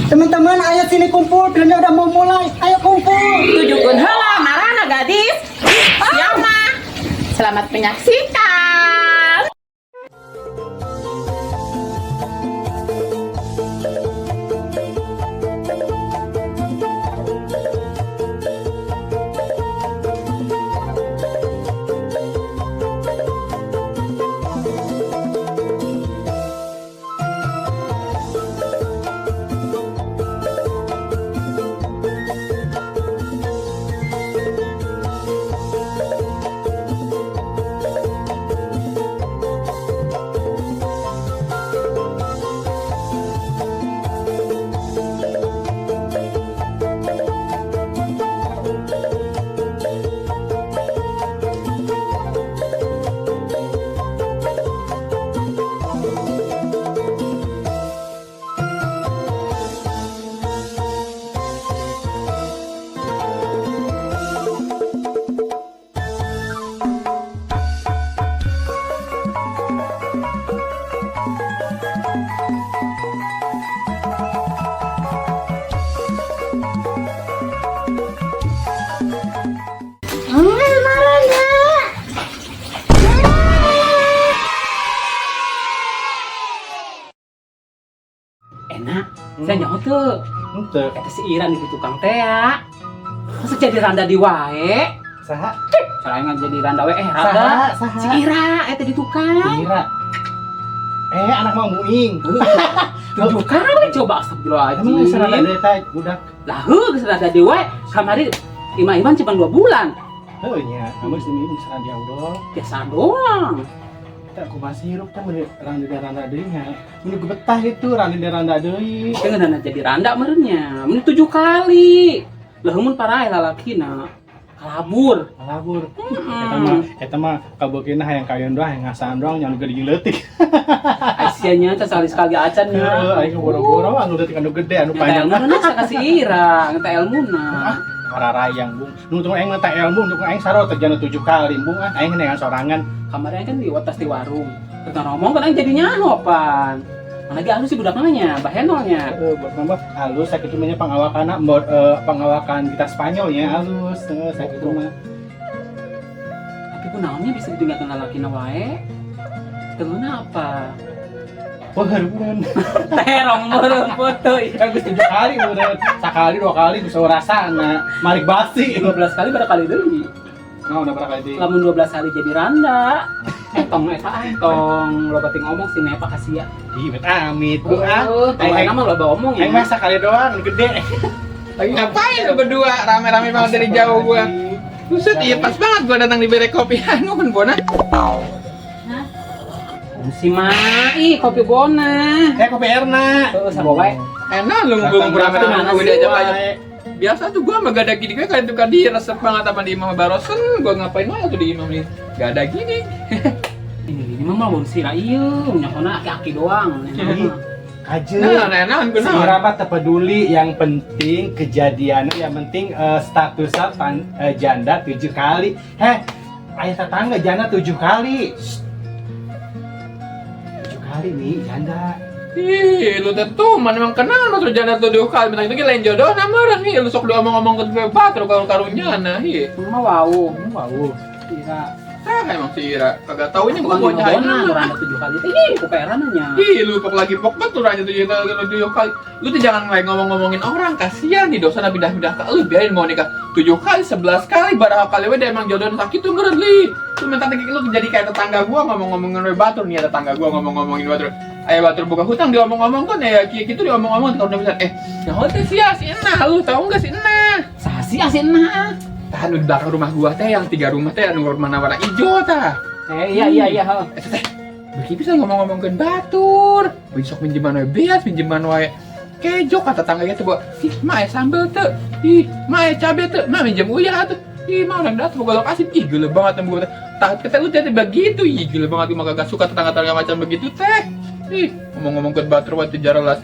Teman-teman, ayo sini kumpul, filmnya udah mau mulai. Ayo kumpul. Tujukeun heula marana gadis. Siapa? Selamat menyaksikan. Enak, saya nyaho tuh. Henteu. Eta si Ira di tukang teh ya. Masa jadi randa di wae? Saha? Soalnya nggak jadi randa we randa. Saha? Saha? Si Ira eta di tukang. Ira. Anak mau muing. 7 kali coba astagfirullahaladzim. Emang geus rada deui teh budak. Lah heuh geus rada deui wae. Kamari Ima Iman cuma 2 bulan. Heuh nya, kamu sih geus rada udol. Biasa doang. Teh aku masih hirup teh mun randa deui nya. Mun betah itu randa randa deui. Teu ngeunah jadi randa meureunnya. Mun 7 kali. Lah mun paraeh lalakina. Kalabur. Kalabur. Eta mah kabeukina hayang kayon doang, hayang ngasaan doang nya anu gede jeung leutik. Asianya teh sekali-sekali acan nya. Heeh, aing boro-boro anu leutik anu gede anu Panjang panjang. ilmuna kasih Ira, ngeta ilmuna. Pararayang bung. Nu tunggu aing mah teh ilmu, nu aing sarua teh jana 7 kali bung ah. Aing neangan sorangan. Kamarnya kan di watas di warung. Kita ngomong kan aing jadi nyaho pan. Apalagi halus sih budak namanya, bahenolnya. Heeh, buat mah halus sakitu mah nya pangawakanna pangawakan kita Spanyol nya halus, heeh sakitu mah. Tapi kunaonnya bisa ditinggalkan lalakina wae? Teungeuna apa? Wah, meureun. Terong meureun foto iya geus 7 kali meureun. Sakali 2 kali bisa rasana, malik basi. 12 kali berapa kali deui? Nah, udah berapa kali deui? Lamun 12 kali jadi randa. Tong eta ah, tong loba ting ngomong si Nepa kasih ya. Ih, bet amit bu ah. Tong Aing aing mah loba omong ya. Aing mah sakali doang gede. Lagi ngapain lu berdua rame-rame banget dari jauh gua. Buset, iya pas banget gua datang di bere kopi anu kan Bona. Si Ma, ih kopi Bona. Kopi Erna. Heeh, sama wae. Enak lu ngomong rame-rame gua diajak aja. Biasa tuh gua sama gada gini gue kayak tukar dia resep banget sama di Imam Barosen, gua ngapain aja tuh di Imam nih. Gak ada gini. Ini mah mau sira ieu, nyakona aki-aki doang. Kaje. Nah, enak Si Ira mah teu peduli, yang penting kejadiannya, yang penting statusnya janda 7 kali. Heh, ayah tetangga janda 7 kali. 7 kali nih janda. Ih, lu tentu mana emang kenal lu janda 7 kali, minta itu lain jodoh namanya nih, lu sok diomong-omong ke gue batur kalau karunya nah, ih. Mah wau. Wow. Ira. Ah, emang si Ira kagak tahu ini gua Bukan bocah Bona, ini. randa 7 kali. Ih, ku perananya. Ih, lu pok lagi pok betul aja 7 kali, 7 kali. Lu tuh jangan mulai ngomong-ngomongin orang, kasihan nih dosa pindah-pindah ke lu, biarin mau nikah 7 kali, 11 kali, barang kali we emang jodoh sakit tuh meureun li. Lu minta lu jadi kayak tetangga gua ngomong-ngomongin we batur nih, tetangga gua ngomong-ngomongin batur. Ayo batur buka hutang diomong-omong kan ya kieu kitu diomong-omong kalau udah bisa nah teh sia si Enah, lu tahu enggak si Enah? Sasi si Enah. Tahan di belakang rumah gua teh yang 3 rumah teh anu rumah warna hijau tah. Iya iya iya, heeh. Teh, beki bisa ngomong-ngomongkeun batur. Besok minjeman wae beas, minjeman wae kejo kata tetangganya tuh, ih, mah aya sambel teu. Ih, mah aya cabe teu. Mah minjem uyah atuh. Ih, mah orang datang boga lokasi. Ih, gila banget gua teh. Takut kata lu teh begitu. Ih, gila banget gua kagak suka tetangga-tetangga macam begitu teh. Ih, ngomong-ngomongkeun batur wae teu jelas.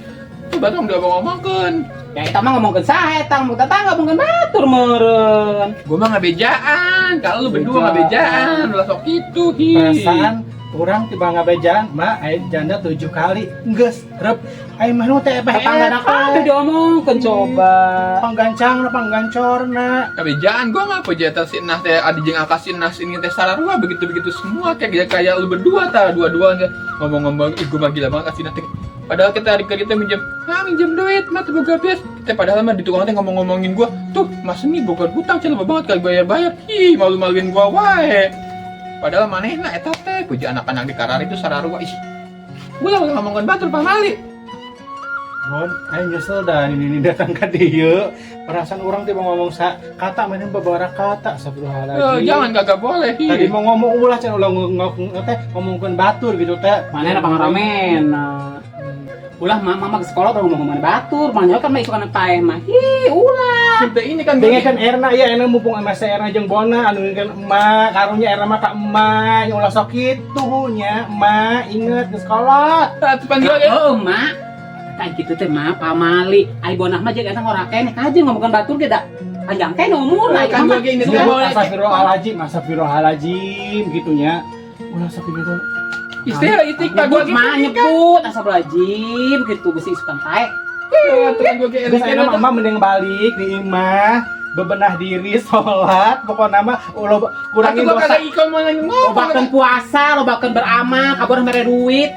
Tuh batur udah ngomong-ngomongkeun. Ya eta mah ngomongkeun saha eta, ngomong tetangga ngomongkeun batur meureun. Gua mah ngabejaan, kalau lu berdua ngabejaan, ulah sok kitu hi. Perasaan Urang tiba ngabejaan, mak aya janda 7 kali. Geus, rep. Aya mah nu teh ebeh. Tetangga kabeh diomongkeun coba. Panggancang, panggancorna. Kabejaan gua mah puja si Nah teh adi jeung akasi Nah ini teh sararua begitu-begitu semua kayak kayak lu berdua tah dua-duaan ya ngomong-ngomong ih gua mah gila banget kasih nanti padahal kita hari kita minjem minjem duit mah teu boga beas kita padahal mah di tukang teh ngomong-ngomongin gua tuh mas ini boga hutang cenah banget kali bayar-bayar ih malu-maluin gua wae padahal manehna eta teh puja anak-anak di karar itu sararua ih gua lah ngomongkeun batur pamali. Bon, aing nyesel dah ini datang ke dieu. Perasaan orang tiba ngomong sa kata mana beberapa kata astagfirullahaladzim. Jangan kagak boleh. Tadi mau ngomong ulah cenah ulah ngomong teh ngomongkeun batur gitu teh. Manehna pangaramen. Ulah mama ke sekolah baru ngomong batur, mah kan mah isukan paeh mah. Ih, ulah. Sampai ini kan Dengekeun Erna ya Erna mumpung sama si Erna jeung Bona anu ngingeun emak, karunya Erna mah ka emak, nya ulah sok kitu nya emak inget ke sekolah. Panggil ya. Heeh, Mak. Kayak gitu teh mah pamali. Ai Bonah mah jeung eta ngora keneh kajeun ngomongkeun batur ge da panjang keneh umur. Kan gua ge inget Sebut astagfirullahaladzim, astagfirullahaladzim gitu nya. Ulah sok gitu. Istilah itik pak gua mah nyebut astagfirullahaladzim gitu besi isukan paeh. Tukang gua ge Geus ayeuna mah mending balik di imah, bebenah diri, sholat, pokokna mah ulah kurangin dosa. Dosa. Lobakeun puasa, lobakeun beramal, kabur mere duit.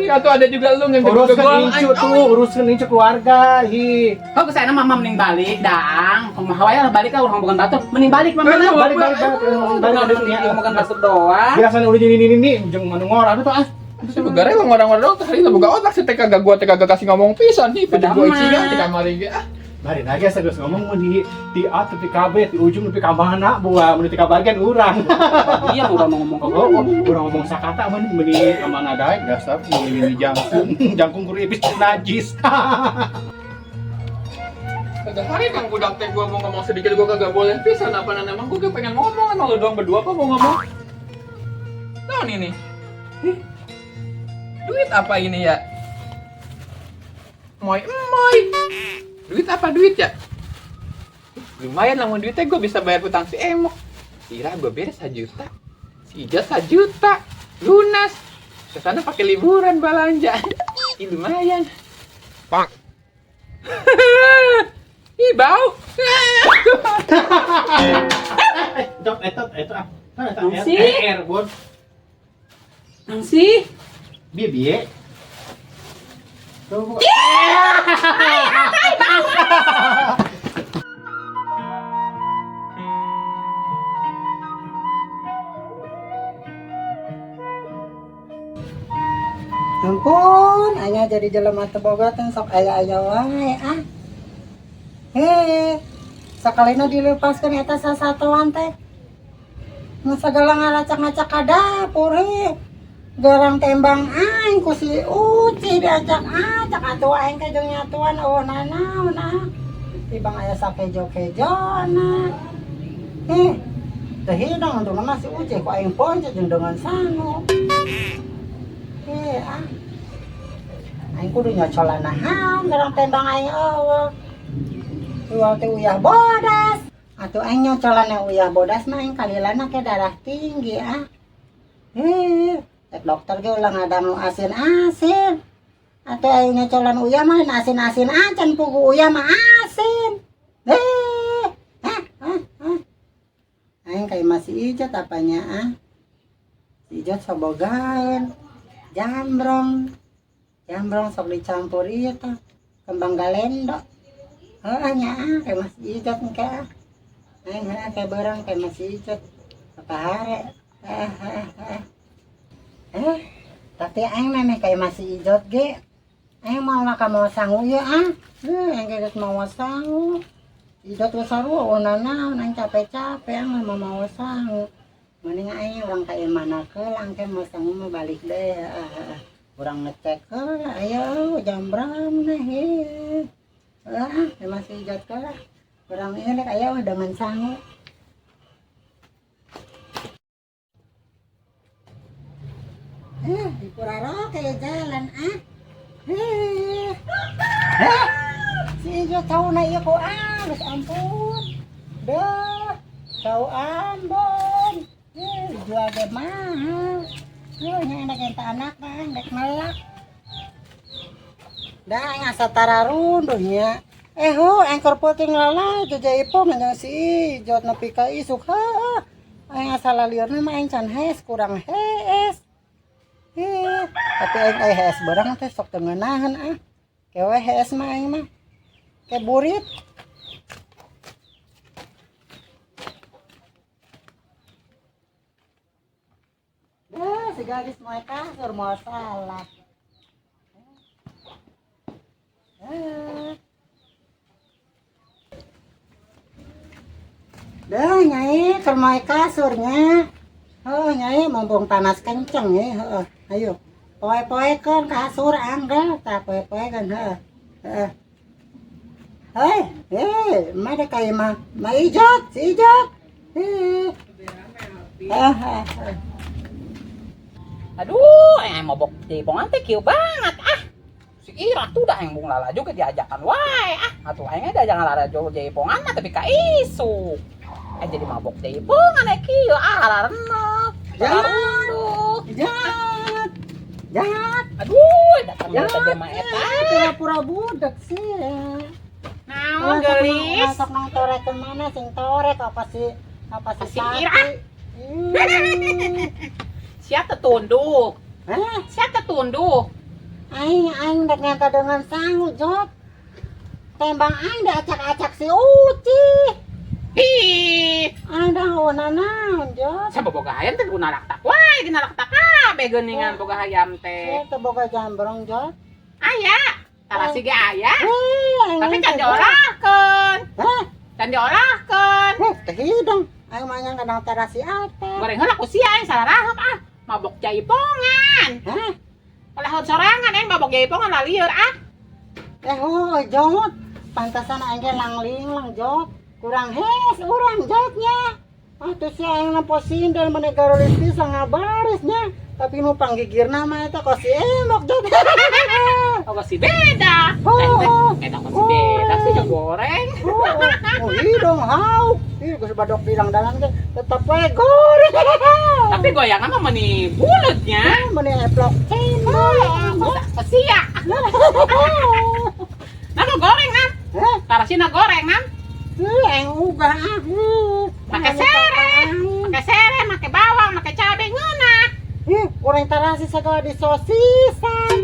Atau ada juga lu yang uruskeun incu tuh, uruskeun incu keluarga, hi. Oh, kesana mama mending balik, dang. Kumaha wae lah balik lah urang bukan batur. Mending balik mama. Balik balik balik balik Ngomongkeun batur doang. Biasanya udah jadi ini jeung manu ngora tuh ah. Sebenarnya lu ngorang-ngorang doang hari lu boga otak si TK gak gua TK gak kasih ngomong pisan nih, pada gua icingan di kamar ge ah. Bari lagi asa geus ngomong mun di A tepi ka B, di ujung tepi ka mana buah mun di ka bagian urang. Iya urang ngomong. Oh, urang ngomong sakata mun meuni ka mana daek dasar meuni jangkung, jangkung kuripis najis. Kagak hari kang budak teh gua mau ngomong sedikit gua kagak boleh pisan apa emang gua pengen ngomong emang lu doang berdua apa mau ngomong. Naon ini? Duit apa ini ya? Moi moi. Duit apa duit ya? Lumayan lah mun duitnya gua bisa bayar hutang si Emok. Si Ira gua beres 1 juta. Si Ija 1 juta. Lunas. Kesana pakai liburan belanja. Ih lumayan. Pak. Ih bau. Dok, eta eta eta R bon. Nang sih? Bieu bieu. Tuh. Ampun, aya jadi jelema teu boga teh sok aya-aya wae ah. Heh, sakalina dilepaskeun eta sasatoan teh. Mun sagala ngaracak-ngacak ka dapur heh. Gerang tembang aing ku si Uci diacak-acak atuh aing teh jeung nyatuan eueuh nanaon ah. Tibang aya sakejo-kejona. Heh, teu hidang untungna mah si Uci ku aing poncet jeung dengan sangu. Heh ah. Aing kudu nyocolan nahan gerang tembang aing eueuh. Jual teh uyah bodas. Atuh aing nyocolan yang uyah bodas mah aing kalilana ke darah tinggi ah. Heh, cek dokter ge ulah ngadangu asin-asin. Atuh aing nyocolan uyah mah asin-asin acan pugu uyah mah asin. Heh, ah ah ah. Aing kayak masih Ijot apanya ah. Si Ijot sobogaeun. Jambrong. Jambrong sok dicampur ieu tah. Kembang galendo. Heeh nya ah, kayak masih Ijot engke ah. Aing heeh kayak beurang kayak masih Ijot. Apa hare? Heeh heeh heeh. Tapi aing memeh kayak masih Ijot ge. Aing mau maka mau sangu ieu ah. Aing ge geus mau sangu. Ijot geus sarua naon aing capek-capek aing mah mau sangu. Mending aing urang ka imahna heula engke mau sangu mah balik deui heeh heeh. Urang ngecek heula ayo jam berapa nih. Ah, masih Ijot heula. Urang ieu rek aya dengan sangu. Di Puraro kayak jalan ah. Si Ijot tahu na ieu ku ah, geus ampun. Dah, tahu Ambon. Jual ge mahal. Lu nya enak enta anak mah dek melak. Dah aing asa tararunduh nya. Eh hu aing keur peuting lala jajaipongan jeung si Ijot nepi ka isuk heuh. Aing asa lalieurna mah aing can hees kurang hees. Ih, tapi aing aya hees beurang teh sok teu ngeunaheun ah. Kewe hees mah aing mah. Ke burit. Duh, si gadis moe kasur moal salah. Eh. Dah nyai keur moe kasurnya. Heuh nyai mumpung panas kenceng ya, heuh. Ayo. Poe-poekeun kasur anggal tah poe-poekeun heuh. Heeh. Hei, hei, mana ka ieu mah? Ma Ijot, si Ijot. Hei. Heuh, heuh, heuh. Aduh, aing mabok jaipongan teh kieu banget ah. Si Ira tuh dah yang bung lala juga diajakan wae ah. Atuh aing diajakan lala jaipongan mah tapi ka isuk. Jadi mabok jaipongan eh kieu ah larenep. Jahat. Jahat. Jahat. Aduh, datang Jahat. teh mah eta. Pura-pura budak sih. Naon geulis? Sok nang torek kemana sing torek apa sih? Apa sih Si Ira? Ih. Sia tetunduk. Hah? Sia tetunduk. Aing aing dek nyata dengan sangu Jot. Tembang aing diacak-acak si Uci. Ih, Aing dah naon Jot. siapa boga hayam teh guna laktak wae, dina laktak kabeh geuningan boga hayam teh. Sia teu boga jambrong Jot. Aya, tarasi ge aya. Hei, aing Tapi can teh, Jot. diolahkeun. Hah? Can diolahkeun. Heh, teh hidung. Aing mah yang kadang tarasi apa? Goreng heula ku sia aing salah ah. Mabok jaipongan. Hah? Olahan sorangan aing mabok jaipongan lalieur ah. Eh, oh, Jot. Pantasan aing ge langling-lang Jot. Kurang hes urang Jotnya. Ah, tuh si aing nempo sindel meni garulis pisan ngabarisnya. Tapi nu panggigirna mah eta kos si emok Jot. Oh, si beda. Oh, Eta kok si beda sih goreng. Oh, oh, hidung hauk. Ih, geus badok bilang dalan ge tetep we goreng. Tapi goyangan mah meni buletnya. Meni eplok cendol. Oh, kok sia. Nah, nu goreng nam. Hah? Tarasina goreng nam. Ih, aing uga ah. Make sereh, make sereh, make bawang, make cabe ngeunah. Ih, goreng tarasi segala di sosisan.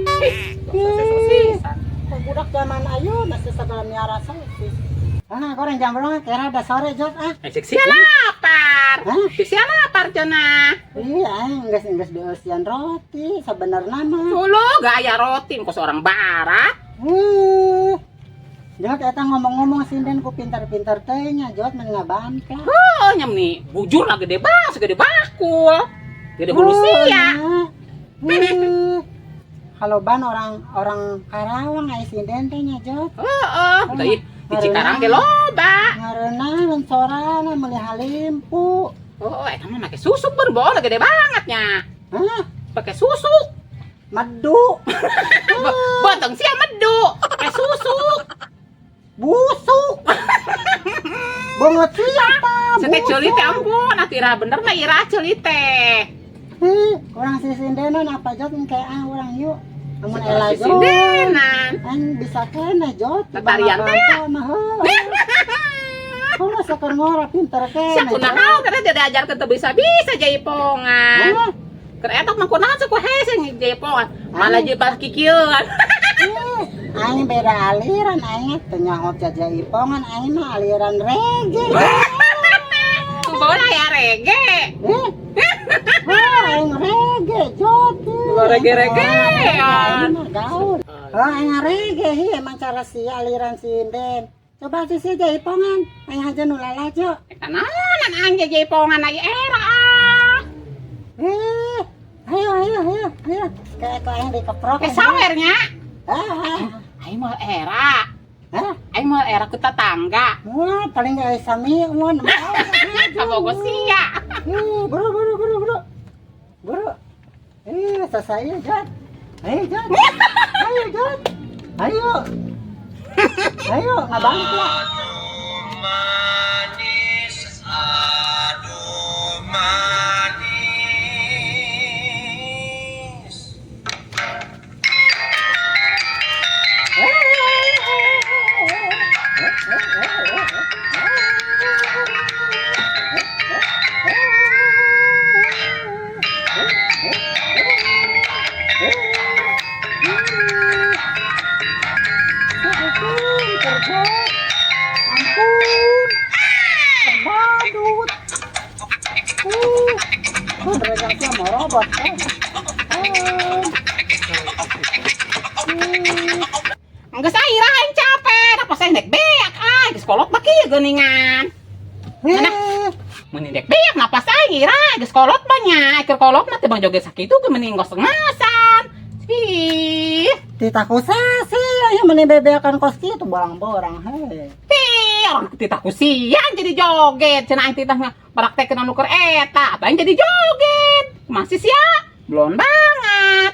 Sosisan. Kok budak zaman ayeuna masih segala miara sosis. Ah, goreng jambrong kira ada sore Jot ah. Eh, cek sia lapar. Hah? Cek sia lapar cenah. Iya, aing geus geus dieusian roti sebenarnya mah. Dulu gaya roti kok seorang barat. Jot eta ngomong-ngomong sinden ku pintar-pintar teh nya Jot men ngabantah. Oh, nyam nih bujur lah gede bas, gede bakul. Gede hulu sia. Kalau ban orang orang Karawang ai sinden teh nya Jot. Heeh, teu di Cikarang ge loba. Ngareuna sorana meuli halimpu. Oh, eta mah make susuk berbola gede banget nya. Hah? Pakai susuk. Medu. Bontong sia medu, pakai susuk. Busuk. Banget siapa? Sete ceuli teh ampun, atuh ira bener mah ira ceuli teh. Hih, kurang si sindenan apa Jot kayak ah urang yuk. Amun ela Si Jot. sindenan. An bisa kene Jot. Tatarian teh. Mah heuh. Kumaha sakur ngora pinter kene. Sia kunaon karena dia diajarkeun teu bisa-bisa jaipongan. Hah? Keur eta mah kunaon sok hese jaipongan. Malah jeung kikieuan. Aing beda aliran aing teu nyaho jajaipongan aing mah aliran reggae. Bola ya reggae. Eh. Wah, aing reggae Jot. Reggae-reggaean. Aing mah gaul. Oh, aing reggae hi emang cara si aliran sinden. Coba sih si jaipongan, aing aja nu lalajo. Eta naonan aing jaipongan aya era ah. Eh, ayo ayo ayo ayo. Kayak kok aing dikeprok. Ke sawernya. Ah, Aing moal era. ah. Aing moal era ku tetangga. Wah, paling gak sami mun. Kabogo sia. Eh, buru buru buru buru. Buru. Eh, selesai ya, Jod. Ayo, Jod. Ayo, Jod. Ayo. Ayo, ngabantu. Manis, aduh manis. Robot. Ampun. Badut. Bener sama robot kan. Geus aira aing capek, napas aing dek beak ah, geus kolot mah kieu geuningan. Mana? Mun dek beak napas aing ira, geus kolot mah nya, keur kolot mah teh bang joget sakitu ge mending ngos-ngosan. Ih, Titah sih, aya meni bebeakan kos kitu borang-borang he. Ih, orang titah ku sian jadi joget, cenah aing titah praktekeun anu keur eta, apa aing jadi joget. Masih sia, belum banget.